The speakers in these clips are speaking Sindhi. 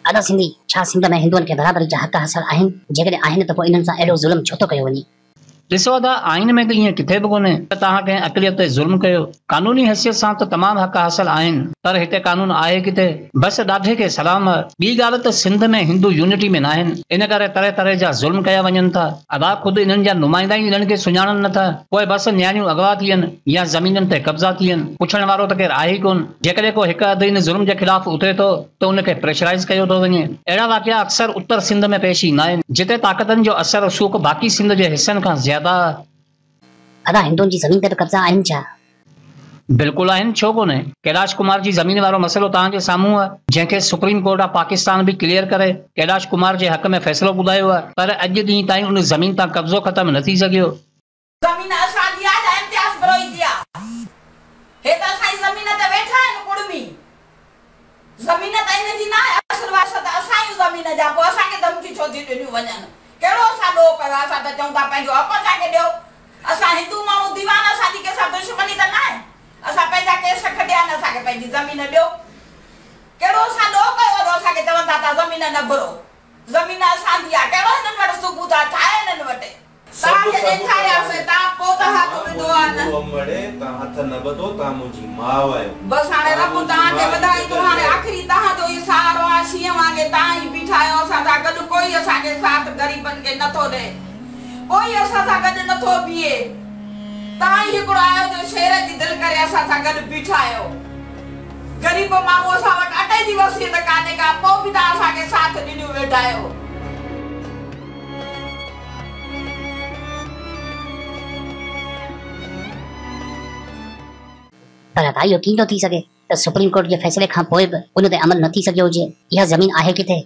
ادا سنڌي، ڇا سنڌ ۾ هندوئن کي برابري جا حق حاصل آهن؟ جيڪڏهن آهن ته پوء انهن سان اهڙو ظلم ڇو ٿو ڪيو وڃي؟ ڏسو ادا، آئين ۾ ته ائين ڪٿي به ڪونهي ته توهان ڪنهن اقليت تي ظلم ڪيو. قانوني حيثيت سان ته تمام حق حاصل آهن پر هتي قانون آهي ڪٿي؟ بس ڏاڍي کي سلام. ٻي ڳالهه ته سنڌ ۾ هندو يونٽي ۾ ناهن ان ڪري طرح طرح جا ظلم ڪيا وڃن ٿا. ادا خود انهن جا نمائندا ئي انهن کي سڃاڻن نه ٿا. پوء بس نياڻيون اغوا ٿين يا زمينن تي قبضا ٿين پڇڻ وارو ته ڪير آهي ئي ڪونه. جيڪڏهن ڪو هڪ اڌ ان ظلم جي خلاف اٿي ٿو ته ان کي پريشرائيز ڪيو ٿو وڃي. اهڙا واقعا اڪثر اتر سنڌ ۾ پيش ايندا آهن، جتي طاقتن جو اثر رسوخ باقي سنڌ جي حصن کان زياده آهي. ادا هندن جي زمين تي به قبضا آهن ڇا؟ بلڪل آهن، ڇو ڪونهي؟ ڪيلاش ڪمار جي زمين وارو مسئلو توهان جي سامهون آهي، جنهن کي سپريم ڪورٽ آف پاڪستان به ڪليئر ڪري ڪيلاش ڪمار جي حق ۾ فيصلو ٻڌايو آهي، پر اڄ ڏينهن تائين ان زمين تان قبضو ختم نه ٿي سگهيو. زمين اسان جي آ يا امتياز بروهي جي آ؟ هي ته اسان جي زمين تي ويٺا آهن ڪڙمي. زمين ته انهن جي ناهي، اصل وارث ته اسان آهيون زمين جا، پوء اسان کي ڌمڪيون ڇو ٿيون ڏنيون وڃن؟ ڪهڙو اسان ڏوهه ڪيو آهي؟ اسان ته چئون ٿا پنهنجو حق اسان کي ڏيو. اسان هندو ماڻهو ديوان اسان جي ڪنهن سان دشمني ته ناهي. اسان پنهنجا ڪيس کٽيا آهن، اسان کي پنهنجي زمين ڏيو. ڪهڙو اسان ڏوهه ڪيو آهي جو اسان کي چون ٿا توهان زمين نه گهرو. زمين اسان جي آهي، ڪهڙو هنن وٽ ثبوت آهي؟ ڇا آهي هنن وٽ؟ سڀ توهان کي سڀ ڏيکارياسين، ڪنداسين. توهان پوء ته منهنجي هٿ ماء وڌو آ منهنجي نه. او امڙي تان هٿ نه ٻڌو تان منهنجي ماء آهيو. بس هاڻي تان رب منهنجي توهان کي ماء جي وڌائيندو، جڳهه تي هاڻي آهيو. آخري توهان جو ئي سهارو آ، شينهن وانگي توهان ئي بيٺا آهيو اسان سان گڏ، ڪوئي اسان کي ساٿ غريبن کي نه ٿو ڏئي، ڪوئي اسان سان گڏ نه ٿو بيهي، توهان ئي هڪڙو آهيو جو شير جي دل ڪري اسان سان گڏ بيٺا آهيو. غريب ماڻهو اسان وٽ اٽي جي وصيت ڪانهي ڪا، پوء به توهان اسان کي ساٿ ڏنيون ويٺا آهيو. پر ادا اهو ڪيئن ٿو ٿي سگهي ته سپريم ڪورٽ جي فيصلي کان پوء به ان تي عمل نه ٿي سگهيو هجي؟ اها زمين آهي ڪٿي؟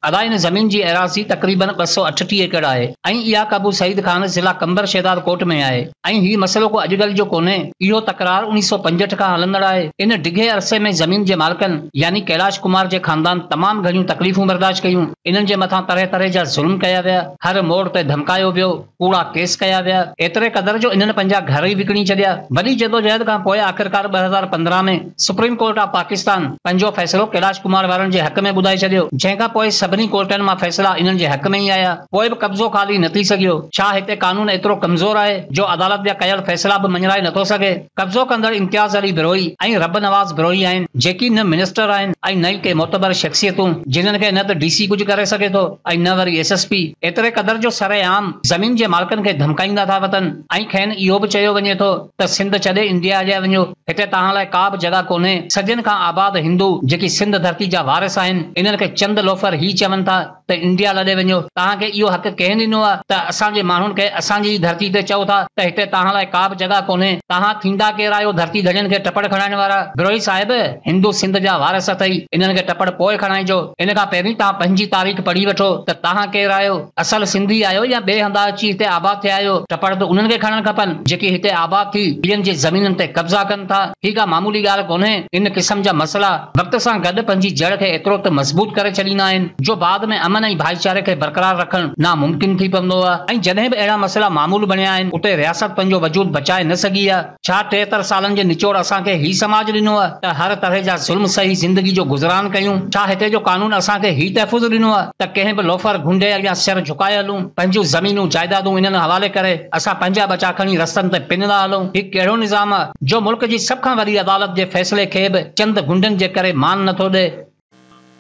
ادا ان زمين جي ايراضي تقريبن 238 ايڪڙ آهي ۽ اها قبو سعيد خان ضلع قمبر شهداد ڪوٽ ۾ آهي ۽ هي مسئلو ڪو اڄڪلهه جو ڪونهي اهو تڪرار 1965 کان هلندڙ آهي ان ڊگهي عرصي ۾ زمين جي مالڪن يعني ڪيلاش ڪمار جي خاندان تمام گهڻيون تڪليفون برداشت ڪيون انهن جي مٿان طرح طرح جا ظلم ڪيا ويا هر موڙ تي ڌمڪايو ويو، ڪوڙا ڪيس ڪيا ويا، ايتري قدر جو انهن پنهنجا گهر ئي وڪڻي ڇڏيا. وڏي جدوجهد کان پوء آخرڪار 2015 ۾ سپريم ڪورٽ آف پاڪستان پنهنجو فيصلو ڪيلاش ڪمار وارن جي حق ۾ ٻڌائي ڇڏيو، جنهن کان پوء سڀني ڪورٽن مان فيصلا انهن جي حق ۾ ئي آيا، پوء به قبضو خالي نه ٿي سگهيو. ڇا هتي قانون ايترو ڪمزور آهي جو عدالت جا ڪيل فيصلا به مڃرائي نٿو سگهي؟ قبضو ڪندڙ امتياز علي بروهي ۽ رب نواز بروهي آهن، جيڪي نه منسٽر آهن ۽ نه ئي ڪي معتبر شخصيتون، جنھن کي نه ته ڊي سي ڪجهه ڪري سگهي ٿو ۽ نه وري ايس ايس پي، ايتري قدر جو سر عام زمين جي مالڪن کي ڌمڪائيندا ٿا وتن ۽ کين اهو به چيو وڃي ٿو ته سنڌ ڇڏي انڊيا هليا وڃو، هتي توهان لاء ڪا به جڳهه ڪونهي، صدين کان آباد هندو جيڪي سنڌ ڌرتي جا وارث آهن، انهن کي چند لوفر هي چون ٿا. ته انڊيا لڏي وڃو، توهان کي اهو حق ڪنهن ڏنو آهي ته اسان جي ماڻهن کي اسان جي ئي ڌرتي تي چئو ٿا ته هتي توهان لاء ڪا به جڳهه ڪونهي، توهان ٿيندا ڪير آهيو ڌرتي ڌڻين کي ٽپڙ کڻائڻ وارا؟ بروهي صاحب، هندو سنڌ جا وارث اٿئي، انهن کي ٽپڙ پوء کڻائجو، ان کان پهرين توهان پنهنجي تاريخ پڙهي وٺو ته توهان ڪير آهيو، اصل سنڌي آهيو يا ٻئي هنڌان اچي هتي آباد ٿيا آهيو، ٽپڙ ته انهن کي کڻڻ کپن جيڪي هتي آباد ٿي ٻين جي زمينن تي قبضا ڪن ٿا، هي ڪا معمولي ڳالهه ڪونهي، ان قسم جا مسئلا. وقت سان گڏ پنهنجي جڙ کي ايترو ته مضبوط ڪري ڇڏيندا آهن جو بعد ۾ امن ۽ ڀائيچاري کي برقرار رکڻ ناممڪن ٿي پوندو آهي ۽ جڏهن به اهڙا مسئلا معمول بڻيا آهن اتي رياست پنهنجو وجود بچائي نه سگهي آهي. ڇا 73 سالن جي نچوڙ اسان کي هي سماج ڏنو آهي ته هر طرح جا ظلم سهي زندگي جو گذران ڪيون؟ ڇا هتي جو قانون اسان کي هي تحفظ ڏنو آهي ته ڪنهن به لوفر گهنڊي اڳيان سر جهڪائي هلون؟ پنهنجون زمينون جائدادون انهن حوالي ڪري اسان پنهنجا ٻچا کڻي رستن تي پنندا هلون؟ هي ڪهڙو نظام آهي؟ جو ملڪ جي سڀ کان وڏي عدالت جي فيصلي کي به چند غنڊن جي ڪري مان نٿو ڏئي.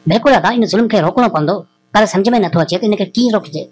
بلڪل ادا ان ظلم کي روڪڻو پوندو پر سمجهه ۾ نٿو اچي ته ان کي ڪيئن روڪجي.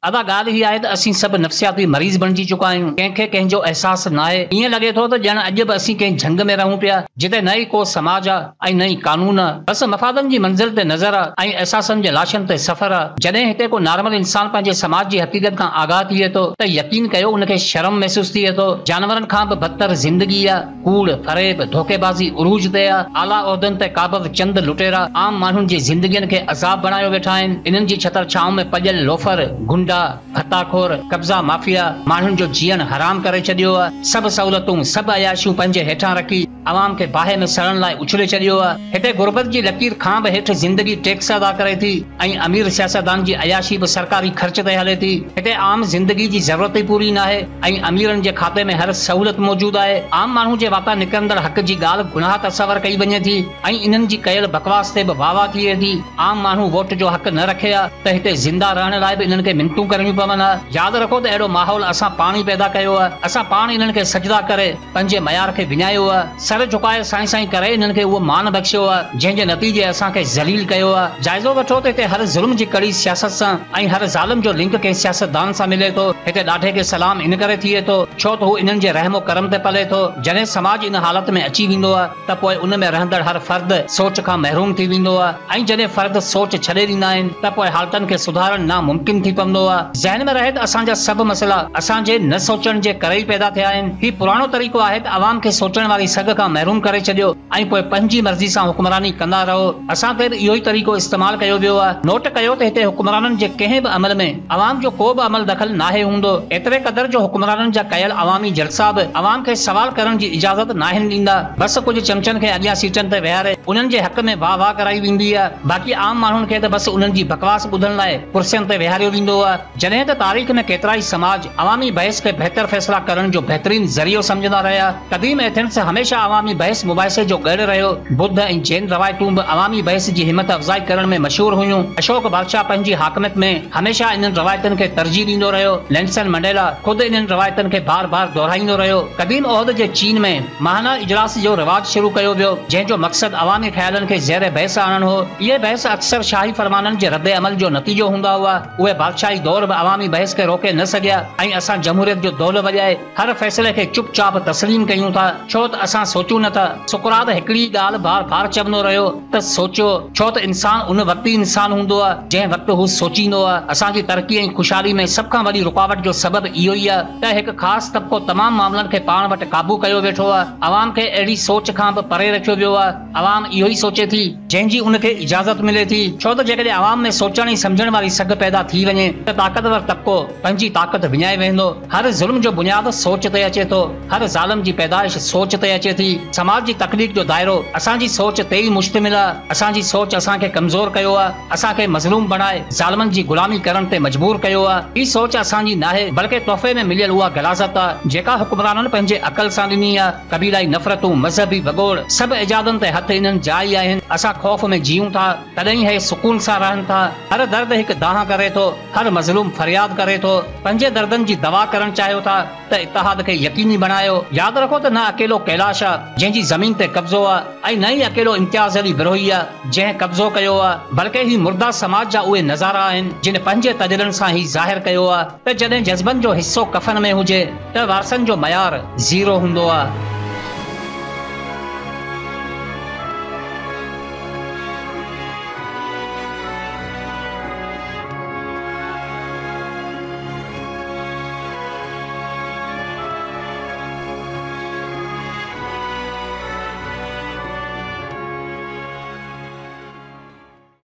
ادا ڳالهه هي آهي ته اسين سڀ نفسياتي مريض بڻجي چڪا آهيون ڪنهن کي ڪنهن جو احساس ناهي ائين لڳي ٿو ته ڄڻ اڄ به اسين ڪنهن جهنگ ۾ رهون پيا جتي نه ئي ڪو سماج آ ۽ نه ئي قانون آ بس مفادن جي منزل تي نظر آ ۽ احساسن جي لاشن تي سفر آ جڏهن هتي ڪو نارمل انسان پنهنجي سماج جي حقيقت کان آگاهه ٿئي ٿو ته يقين ڪيو ان کي شرم محسوس ٿئي ٿو جانورن کان به بدتر زندگي آ. ڪوڙ، فريب، ڌوڪيبازي عروج تي آ، اعليٰ عهدن تي قابض چند لٽيرا عام ماڻهن جي زندگين کي عذاب بڻايو ويٺا آهن، انهن جي ڇتر ڇانو ۾ پڄيل لوفر، غنڊا. غنڊا، ڀتا خور، قبضا مافيا ماڻهن جو جيئڻ حرام ڪري ڇڏيو آ. سڀ سهولتون، سڀ عياشيون پنهنجي هيٺان رکي عوام کي باهه ۾ سڙڻ لاء اڇلي ڇڏيو آ. هتي غربت جي لڪير کان به هيٺ زندگي ٽيڪس ادا ڪري ٿي ۽ امير سياستدان جي عياشي به سرڪاري خرچ تي هلي ٿي. هتي عام زندگي جي ضرورت ئي پوري ناهي ۽ اميرن جي کاتي ۾ هر سهولت موجود آهي. عام ماڻهو جي واتان نڪرندڙ حق جي ڳالهه گناهه تصور ڪئي وڃي ٿي ۽ انهن جي ڪيل بڪواس تي به واهه واهه ٿئي ٿي. عام ماڻهو ووٽ جو حق نه رکي ها ته هتي زنده رهڻ لاء به انهن کي منتون ڪرڻيون پون ها. ياد رکو ته اهڙو ماحول اسان پاڻ ئي پيدا ڪيو آهي. اسان پاڻ انهن کي سجدا ڪري پنهنجي معيار کي وڃايو آهي. سر جهڪائي سائين سائين ڪري انهن کي اهو مان بخشيو آهي، جنهن جي نتيجي اسان کي ذليل ڪيو آهي. جائزو وٺو ته هتي هر ظلم جي ڪڙي سياست سان ۽ هر ظالم جو لنڪ ڪنهن سياستدان سان ملي ٿو. هتي ڏاڍي کي سلام ان ڪري ٿئي ٿو، ڇو ته هو انهن جي رحم و ڪرم تي پلي ٿو. جڏهن سماج ان حالت ۾ اچي ويندو آهي ته پوء ان ۾ رهندڙ هر فرد سوچ کان محروم ٿي ويندو آهي ۽ جڏهن فرد سوچ ڇڏي ڏيندا آهن ته پوء حالتن کي سڌارڻ ناممڪن ٿي پوندو آهي. ذهن ۾ رهي ته اسان جا سڀ مسئلا اسان جي نه سوچڻ جي ڪري ئي پيدا ٿيا آهن. هي پراڻو طريقو آهي ته عوام کي سوچڻ واري سگهه کان محروم ڪري ڇڏيو ۽ پوء پنهنجي مرضي سان حڪمراني ڪندا رهو. اسان تي به اهو ئي طريقو استعمال ڪيو ويو آهي. نوٽ ڪيو ته هتي حڪمرانن جي ڪنهن به عمل ۾ عوام جو ڪو به عمل دخل ناهي هوندو. ايتري قدر جو حڪمرانن جا ڪيل عوامي جلسا به عوام کي سوال ڪرڻ جي اجازت ناهن ڏيندا. بس ڪجهه چمچن کي اڳيان سيٽن تي ويهاري انهن جي حق ۾ واهه واهه ڪرائي ويندي آهي. باقي عام ماڻهن کي ته بس انهن جي بڪواس ٻڌڻ لاء ڪرسين تي ويهاريو ويندو آهي. جڏهن ته تاريخ ۾ ڪيترائي سماج عوامي بحث کي بهتر فيصلا ڪرڻ جو بهترين ذريعو سمجهندا رهيا. قديم ايٿنس هميشه عوامي بحث مباحثي جو ڳڙهه رهيو. ٻڌ ۽ جين روايتون به عوامي بحث جي همت افزائي ڪرڻ ۾ مشهور هيون. اشوڪ بادشاهه پنهنجي حاڪميت ۾ هميشه انهن روايتن کي ترجيح ڏيندو رهيو. نيلسن منڊيلا خود انهن روايتن کي بار بار دهرائيندو رهيو. قديم عهد جي چين ۾ ماهانه اجلاس جو رواج شروع ڪيو ويو، جنهن جو مقصد عوامي خيالن کي زير بحث آڻڻ هو. اهي بحث اڪثر شاهي فرمانن جي رد عمل جو نتيجو هوندا هئا. اهي بادشاهي دور به عوامي بحث کي روڪي نه سگهيا ۽ اسان جمهوريت جو دهل وڄائي هر فيصلي کي چپ چاپ تسليم ڪيون ٿا، ڇو ته اسان سوچون نه ٿا. سقراط هڪڙي ئي ڳالهه بار بار چوندو رهيو ته سوچيو، ڇو ته انسان ان وقت ئي انسان هوندو آهي، جنهن وقت هو سوچيندو آهي. اسان جي ترقي ۽ خوشحالي ۾ سڀ کان وڏي رڪاوٽ جو سبب اهو ئي آهي ته هڪ خاص طبقو تمام معاملن کي پاڻ وٽ قابو ڪيو ويٺو آهي. عوام کي اهڙي سوچ کان به پري رکيو ويو آهي. عوام اهو ئي سوچي ٿي، جنهن جي ان کي اجازت ملي ٿي، ڇو ته جيڪڏهن عوام ۾ سوچڻ ۽ سمجهڻ واري سگهه پيدا ٿي وڃي ته طاقتور طبقو پنهنجي طاقت وڃائي ويهندو. هر ظلم جو بنياد سوچ تي اچي ٿو. هر ظالم جي پيدائش سوچ تي اچي ٿي. سماج جي تخليق جو دائرو اسان جي سوچ تي ئي مشتمل آ. اسان جي سوچ اسان کي ڪمزور ڪيو آ. اسان کي مظلوم بڻائي ظالمن جي غلامي ڪرڻ تي مجبور ڪيو آ. هي سوچ اسان جي ناهي بلڪه تحفي ۾ مليل اها غلاظت آ، جيڪا حڪمرانن پنهنجي عقل سان ڏني آ. قبيلائي نفرتون، مذهبي وڳوڙ، سڀ ايجادن تي هٿ انهن جا ئي آهن. اسان خوف ۾ جيئون ٿا، تڏهن ئي هي سڪون سان رهن ٿا. هر درد هڪ دانهن ڪري ٿو، هر مظلوم فرياد ڪري ٿو. پنهنجي دردن جي دوا ڪرڻ چاهيو ٿا ته اتحاد کي يقيني بڻايو. ياد رکو ته نه اڪيلو ڪيلاش آ، جنهن جي زمين تي قبضو آ ۽ نه ئي اڪيلو امتياز علي بروهي آ، جنهن قبضو ڪيو آ، بلڪه هي مرده سماج جا اهي نظارا آهن، جن پنهنجي تجربن سان هي ظاهر ڪيو آ ته جڏهن جذبن جو حصو ڪفن ۾ هجي ته وارثن جو معيار زيرو هوندو آ.